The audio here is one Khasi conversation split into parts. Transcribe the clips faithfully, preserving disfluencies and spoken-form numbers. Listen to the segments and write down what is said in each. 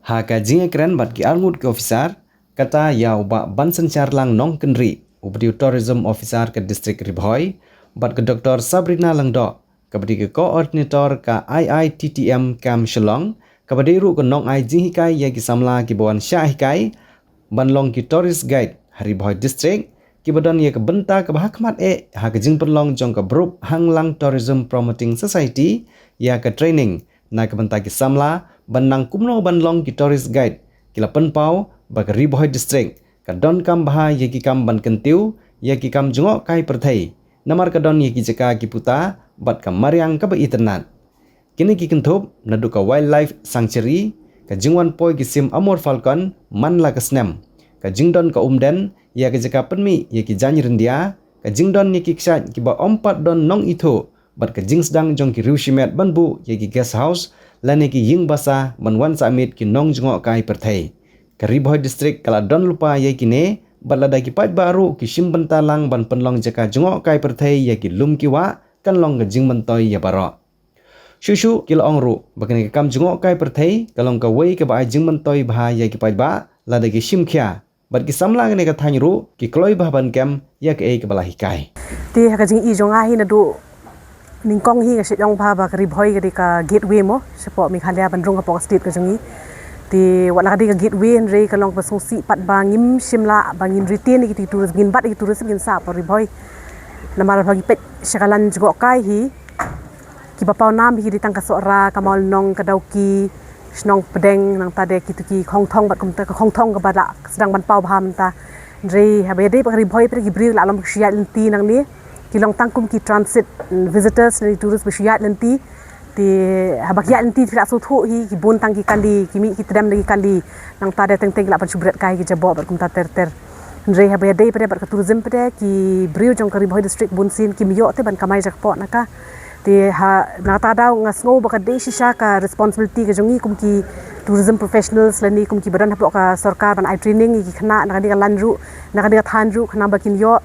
Ha ka jingïakren bad ki arngut ki officer, kata ïa u Bah Bansynshar Lang Nongkynrih, uba dei u Tourism Officer ka District Ri Bhoi, bad ka Doctor Sabrina Lyngdoh, kaba dei ka Coordinator ka I I T T M Camp Shillong, kaba dei ruh ka nongai jinghikai ïa ki samla kiba wan shah hikai ban long ki Tourist Guide ha Ri Bhoi District, kiba don ïa ka bynta kaba hakhmat eh ha ka jingpynlong jong ka Brooke Hanglang Tourism Promoting Society ïa ka training na ka bynta ki samla ban nang kumno ban long ki Tourist Guide. Ki la pynpaw ba ka Ri Bhoi District ka donkam bha ïa ki kam ban kyntiew ïa ki kam jngohkai pyrthei, namar ka don ïa ki jaka ki puta bad ka mariang kaba itynnad. Kine ki kynthup naduh ka Wildlife Sanctuary, ka jingwan poi ki sim Amur Falcon man la ka snem, ka jingdon ka umden ïa ka jaka pynmih ïa ki jaiñ ryndia, ka jingdon ïa ki kshaid kiba ym pat don nongithuh, bad ka jingsdang jong ki riew shimet ban buh ïa ki guest house lane ki ïing basa ban wan sah miet ki nongjngohkai pyrthei. Ka Ri Bhoi District ka la don lypa ïa kine, bad lada ki paidbah ruh ki shim bynta lang ban pynlong jaka jngohkai pyrthei ïa ki lum ki wah, kan long ka jingmyntoi ïa baroh. Shuh shuh ki la ong ruh ba kane ka kam jngohkai pyrthei ka long kawei kaba ai jingmyntoi bha ïa ki paidbah lada ki shim khia. Bad ki samla kane ka thaiñ ruh ki kloi bha ban kem ïa kaei kaba la hikai. Te ha ka jingi jong nga hi naduh nyngkong hi nga shait ong bha ba ka Ri Bhoi ka dei ka gateway mo shapoh Meghalaya ban rung hapoh ka state ka jong ngi. Te wat la ka dei ka gateway hynrei ka long kaba sngewsih pat ba ngim shym lah ba ngin retain ïa ki tourist, ngin bat ïa ki tourist ngin sah hapoh Ri Bhoi. Namar ba ngi peit sha ka line jngohkai hi, kiba paw nam hi ki dei tang ka Sohra, ka Mawlynnong, ka Dawki, shnong Pdeng, nangta de kitu ki Khongthong bad kumta, ka Khongthong kaba la sdang ban paw bha mynta. Hynrei haba ïadei bad ka Ri Bhoi pat ki briew la long ba shu ïaid lynti nangne, ki long tang kum ki transit, mm, visitors ne tourist ba shu ïaid lynti. Te haba ki ïaid lynti ki la sngewthuh hi ki bun tang ki kali, ki mih ki triem da ki kali, nangta de teng teng ki lah ban shu bret kai ki jaboh bad kumta ter ter. Hynrei haba ïadei pat de bad ka tourism pat de, ki briew jong ka Ri Bhoi District bunsien kim ïoh te ban kamai jakpoh na ka. Te ha, na kata ka daw nga sngew ba ka dei shisha ka responsibility ka jong ngi kum ki tourism professionals lane kum kiba don hapoh ka sorkar ban ai training ïa ki khynnah na kane ka line ruh, na kane ka thaiñ ruh, khnang ba kin ïoh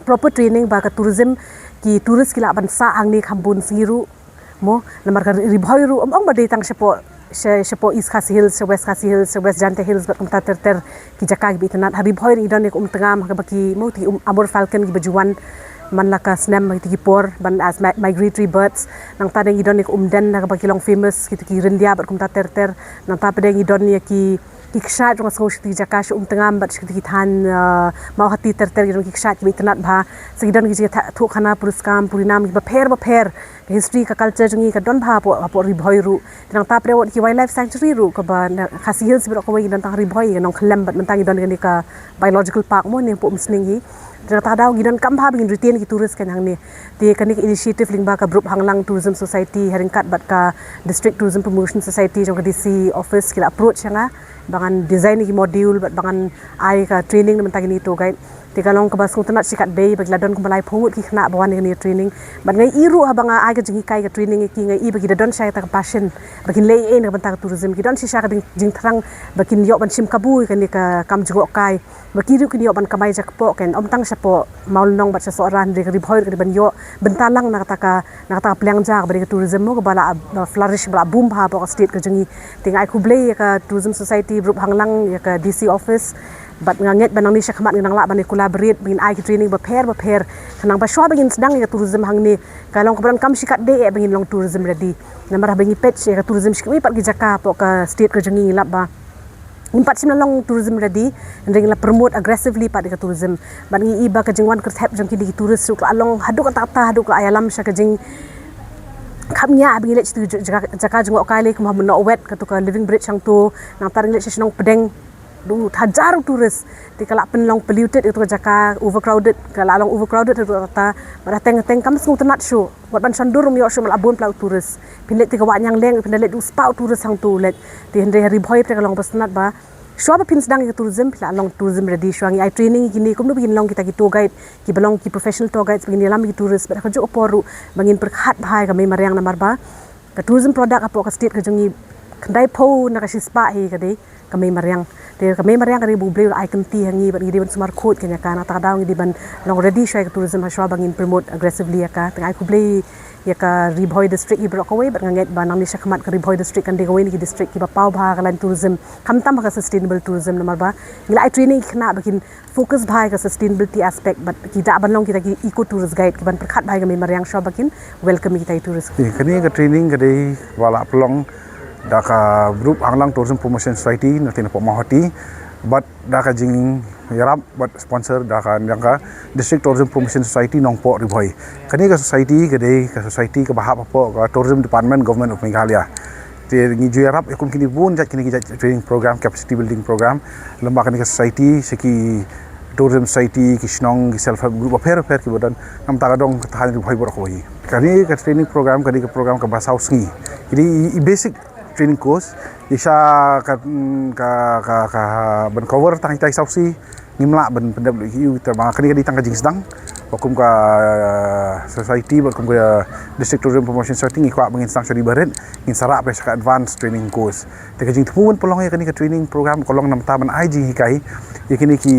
proper training ba ka tourism, ki tourist ki lah ban sah hangne kham bun sngi ruh. Mo, namar ka Ri Bhoi ruh, ym ong ba dei tang shapoh, sha, shapoh East Khasi Hills, sha West Khasi Hills, sha West Jaintia Hills, bad kumta ter ter ki jaka kiba itynnad. Ha Ri Bhoi ngi don ïa ka umtngam, ha kaba ki, mo, ki um, Amur Falcon kiba ju wan man la ka snem, ha kiti ki por, ban as mi-, migratory birds. Nangta de ngi don ïa ka umden, ha kaba ki long famous, kiti ki ryndia, bad kumta ter ter. Nangta pat de ngi don ïa ki, ki kshaid jong nga sngew sha kiti ki jaka sha umtngam, bad sha kiti ki thaiñ, ah, Mawhati ter ter, ngi don ki kshaid kiba itynnad bha. Sa ngi don ki jingïathuhkhana puriskam, purinam, kiba pher ba pher. Ka history, ka culture jong ngi ka don bha hapoh, hapoh Ri Bhoi ruh. Te nangta pat de wat ki wildlife sanctuary ruh kaba na Khasi Hills baroh kawei ngi don tang Ri Bhoi, ka Nongkhyllem bad mynta ngi don kane ka biological park mo ne hapoh Umsning hi. Te nangta ka daw ngi donkam bha ba ngin retain ki tourist kan hangne. Te kane ka initiative lyngba ka Brooke Hanglang Tourism Society ha ryngkat bad ka District Tourism Promotion Society jong ka D C office ki la approach ïa nga ba ngan design ïa ki module bad ba ngan ai ka training na bynta kine ki tour guide. Te ka long kaba sngewtynnad shikatdei ba ki la don kumba laiphew ngut ki khynnah ba wan ïa kane ka training. Bad nga i ruh haba nga ai ka jinghikai ka training ïa ki nga i ba ki da don shisha kata ka passion ba kin leh ei ei na ka bynta ka tourism. Ki don shisha ka jing, jingthrang ba kin ïoh ban shim kabu ïa kane ka kam jngohkai. Ba ki ruh kin ïoh ban kamai jakpoh kan, ym tang shapoh Mawlynnong bad sha Sohra hynrei ka Ri Bhoi ruh ka dei ban ïoh bynta lang na kata ka, na kata ka pliang ja kaba dei ka tourism mo kaba la, uh, flourish, ba la boom bha hapoh ka state ka jong ngi. Te nga ai khublei ïa ka Tourism Society, Brooke Hanglang, ïa ka D C office. Bad nga ngeit ba nangne shakhmat ngin nang lah ban collaborate, ba ngin ai ki training bapher bapher. Khnang ba shuwa ba ngin sdang ïa ka tourism hangne, ka long kaba donkam shikatdei eh ba ngin long tourism ready. Namar haba ngi peit ïa ka tourism sha kiwei pat ki jaka hapoh ka state ka jong ngi ngi lap ba ngim pat shym la long tourism ready, hynrei ngi la promote aggressively pat ïa ka tourism. Bad ngi i ba ka jingwan kyrthep jong kine ki tourist ruh ka la long haduh katta katta, haduh ka la ïalam sha ka jing khapngiah ba ngi leit sha kitu ki jaka, jaka jngohkai lei kum ha Mynnoh Wet, katu ka Living Bridge hangtu, nangta ngi leit sha shnong Pdeng, haduh hajar u tourist. Te ka la pynlong polluted ïa katu ka jaka, overcrowded, ka la long overcrowded haduh katta, bad ha teng teng kam sngewtynnad shuh. Wat ban shon dur ym ïoh shuh, ma la bun palat u tourist. Phin leit te ka Wah Ñiangleng, phin da leit haduh spah u tourist hangtu leit. Te hynrei ha Ri Bhoi pat ka long ba sngewtynnad ba shuwa ba phin sdang ïa ka tourism, phi la long tourism ready. Shuwa ngi ai training ïa kine kumno ba kin long kita ki tour guide, kiba long ki professional tour guides, ba kin ïalam ïa ki tourist, bad ha kajuh ka por ruh ba ngin pyrkhat bha ïa ka mei mariang namar ba ka tourism product hapoh ka state ka jong ngi Khyndai phew na ka shispah hi ka dei ka mei mariang. Te ka mei mariang ka dei ba U Blei u la ai kynti ha ngi bad ngi dei ban sumar khuid ka ïa ka, na kata ka daw ngi dei ban long ready shuwa ïa ka tourism ha shuwa ba ngin promote aggressively ïa ka. Te nga ai khublei ïa ka Ri Bhoi district hi baroh kawei bad nga ngeit ba nangne shakhmat ka Ri Bhoi district kan dei kawei na ki district kiba paw bha ha ka line tourism, khamtam ha ka sustainable tourism, namar ba ngi la ai training ki khynnah ba kin focus bha ïa ka sustainability aspect bad ki da ban long kita ki eco tourist guide kiban pyrkhat bha ïa ka mei mariang shuwa ba kin welcome ïa kita ki tourist. Ïa kane ka training ka dei ba la pynlong da ka Bru Hanglak Tourism Promotion Society na tynrai Mawhati bad da ka jingïarap bad sponsor da ka, da ka District Tourism Promotion Society Nongpoh Ri Bhoi. Kane ka society ka dei ka society kaba hap hapoh ka Tourism Department, Government of Meghalaya. Te ngi ju ïarap ïa kum kine bun jait kine ki jait training program, capacity building program lem bad kane ka society, sha ki tourism society, ki shnong, ki self help group bapher bapher kiba don, namar ka dong ka thaiñ Ri Bhoi baroh kawei. Kane ka training program ka dei ka program kaba saw sngi. Kine i, i basic training course, i sha ka, mm, ka, ka, ka ban cover tang ita i saw sngi. Ngim lah ban pyndep lut ïa u, te ba kane ka dei tang ka jingsdang ba kum ka society bad kum ka District Tourism Promotion Society ngi kwah ba ngin sdang shuwa dei ba rit, ngin sa rah beit sha ka advance training course. Te ka jingthmu ban pynlong ïa kane ka training program ka long namar ban ai jinghikai ïa kine ki,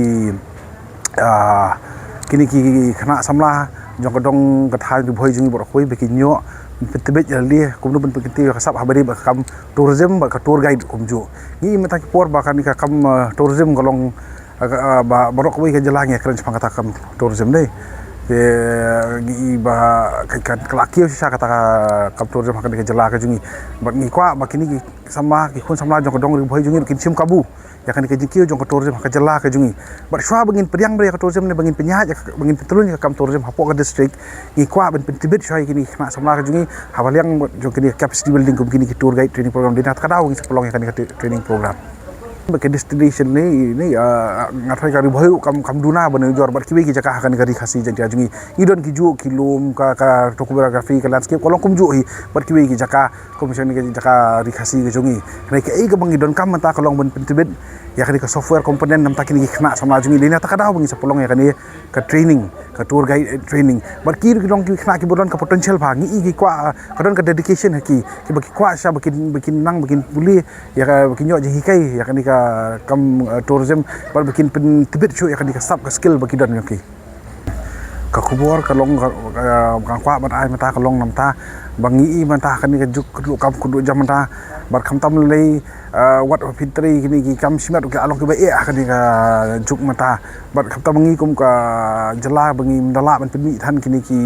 ah, kine ki khynnah samla jong ka dong ka thaiñ Ri Bhoi jong ngi baroh kawei ba kin ïoh pyntbit ïa lade kumno ban pynkyntiew ïa ka sap haba ïadei bad ka kam tourism bad ka tour guide kumjuh. Ngi mynta ki por ba kane ka kam, ah, tourism ka long, ah, ba, baroh kawei ka jylla ngi ïakren shaphang kata ka kam tourism dei. Te ngi ba ka, ka, ka la kiew shisha kata ka kam tourism ha kane ka jylla ka jong ngi. Bad ngi kwah ba kine ki samla, ki khun samla jong ka dong Ri Bhoi jong ngi kin shim kabu ïa kane ka jingkiew jong ka tourism ha ka jylla ka jong ngi. Bad shuwa ba ngin pdiang beit ïa ka tourism ne ba ngin pynïaid ïa ka, ba ngin pyntlun ïa ka kam tourism hapoh ka district, ngi kwah ban pyntbit shuwa ïa kine ki khynnah samla ka jong ngi ha ba liang jong kine ki capacity building kum kine ki tour guide training program. Dei na kata ka daw ngin sa pynlong ïa kane ka tra-, training program. Bad ka destination ne, ne, ah, nga tharai ka Ri Bhoi ruh kam, kam duna ban ujor bad kiwei ki jaka ha kane ka Ri Khasi Jaiñtia jong ngi. Ngi don ki juh ki lum, ka, ka topography, ka landscape ka long kumjuh hi bad kiwei ki jaka kum sha kane ka jaka Ri Khasi ka jong ngi. Hynrei kaei kaba ngi donkam mynta ka long ban pyntbit ïa kane ka software component namar kine ki khynnah samla jong ngi. Dei na kata ka daw ba ngi sa pynlong ïa kane ka training, ka tour guide, eh, training. Bad ki ruh ki long ki khynnah kiba don ka potential bha, ngi i ki kwah, ah, ka don ka dedication ha ki, kiba ki kwah shisha ba kin, ba kin nang, ba kin pule ïa ka, ba kin ïoh jinghikai ïa kane ka kam, eh, tourism, bad ba kin pyntbit shuh ïa kane ka sap ka skill ba ki don jong ki. Ka khubor ka long ka, ka, ka kwah ban ai mynta ka long namar ba ngi i mynta kane ka juk kyrduh kam kyrduh jam mynta, bad khamtam lei, eh, wat ba phin trei kine ki kam shimet ruh ki la long kiba eh ha kane ka juk mynta. Bad khamtam ngi kum ka jylla ba ngim da lah ban pynmih than kine ki,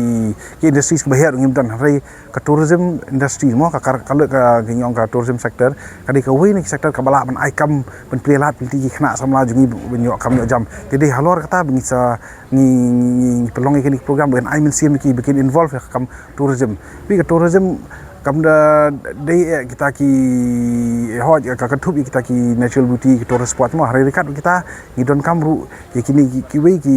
ki industries kiba heh ruh ngim don, hynrei ka tourism industry mo, ka kar, ka leh ka, ka ngi ong ka tourism sector ka dei kawei na ki sector kaba lah ban ai kam, ban plie lad, pynlong ïa ki khynnah samla jong ngi ban ïoh kam ïoh jam. Te dei halor kata ba ngi sa, ngi, ngi, ngi pynlong ïa kane ka program ba kan ai mynsiem ïa ki ba kin involve ïa ka kam tourism. Phi ka tourism kam da dei, eh, kita ki, eh, hoi, eh, ka, ka thup ïa kita ki natural beauty, ki tourist spot mo, hynrei ryngkat kita ngi donkam ruh ïa kine ki, kiwei ki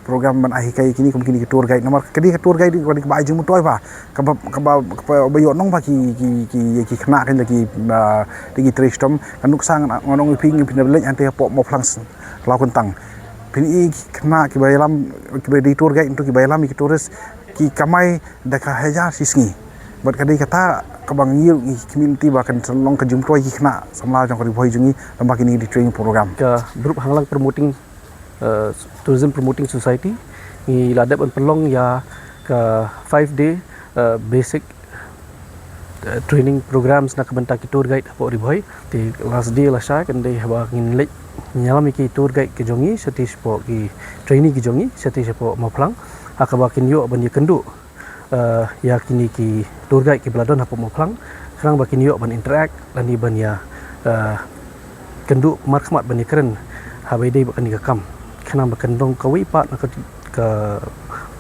program ban ai hikai ïa kine kum kine ki tour guide. Namar ka dei ka tour guide ka dei kaba ai jingmyntoi bha, kaba, kaba, kaba ïoh nong bha ki, ki, ki, ki khynnah kan, ki, ah, dei ki trei shitom. Ka nuksa ngan ong ïa phi, ngi phin da leit hangtei hapoh Mawphlang, Lawkyntang. Phin i ki khynnah kiba ïalam, kiba dei tour guide, ntu kiba ïalam ïa ki tourist, ki kamai da ka hajar shi sngi. Bad ka dei kata kaba ngi ruh ngi khmih lynti ba kan sa long ka jingmyntoi ïa ki khynnah samla jong ka Ri Bhoi jong ngi lem bad kine ki training program. Ka Bru Hanglak Promoting, eh, Tourism Promoting Society ngi la dep ban pynlong ïa ka five day, eh, basic, eh, training programs na ka bynta ki tour guide hapoh Ri Bhoi. Te last day lashai kan dei haba ngin leit ïalam ïa ki tour guide ki jong ngi shatei shapoh, ki trainee ki jong ngi shatei shapoh Mawphlang, ha kaba kin ïoh ban ïakynduh, eh, ïa kine ki tour guide kiba la don hapoh Mawphlang, khnang ba kin ïoh ban interact lane ban ïa, eh, kynduh markhmat ban ïakren haba ïadei bad kane ka kam, khnang ba kan long kawei pat na ka, ka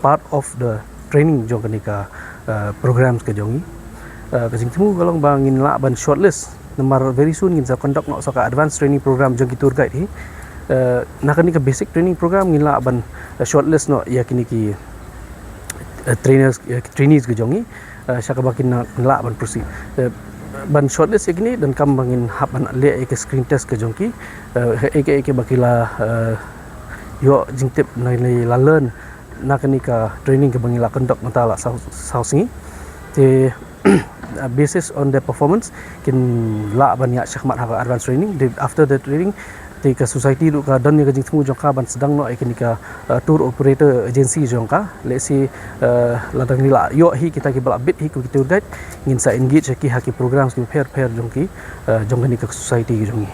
part of the training jong kane ka, eh, programs ka jong ngi. Eh, ka jingthmu ka long ba ngin lah ban shortlist, namar very soon ngin sa conduct noh sa ka advanced training program jong ki tour guide hi. Eh, na kane ka basic training program ngin lah ban, eh, shortlist noh ïa kine ki, eh, trainers, ïa ki trainees ka jong ngi, eh, sha kaba kin lah ban proceed. Eh, ban shortlist ïa kine donkam ba ngin hap ban leh ïa ka screen test ka jong ki, eh, ïa ka, ïa kaba ki la, eh, ïoh jingtip lane la learn na kane ka training kaba ngi la conduct mynta la saw, saw sngi. Te uh, basis on their performance kin lah ban ïaid shakhmat ha ka advance training. After the training te ka society ruh ka don ïa ka jingthmu jong ka ban sdang noh ïa kane ka uh, tour operator agency jong ka. Let's say uh, lada ngi la ïoh hi kita kiba la bit hi kum ki tour guide, ngin sa engage ïa ki ha ki programs kiba pher pher jong ki uh, jong kane ka society jong ngi.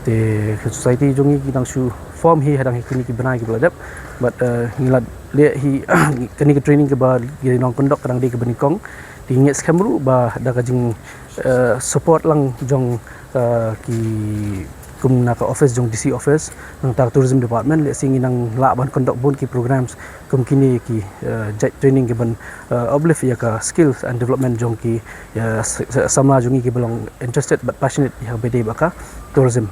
Te ka society jong ngi ki dang shu form hi hadang hi kine ki bnai kiba la dep. But uh, ngi la leh hi kane ka training kaba ngi nang conduct ka dang dei kaba nyngkong. Te ngi ngeit skhem ruh ba da ka jing uh, support lang jong uh, ki kum na ka office jong D C office, nangta ka tourism department, let's say ngi nang lah ban conduct bun ki programs kum kine ki uh, jait training kiban uh, uplift ïa ka skills and development jong ki uh, samla jong ngi kiba long interested but passionate ïa kaba dei bad ka tourism.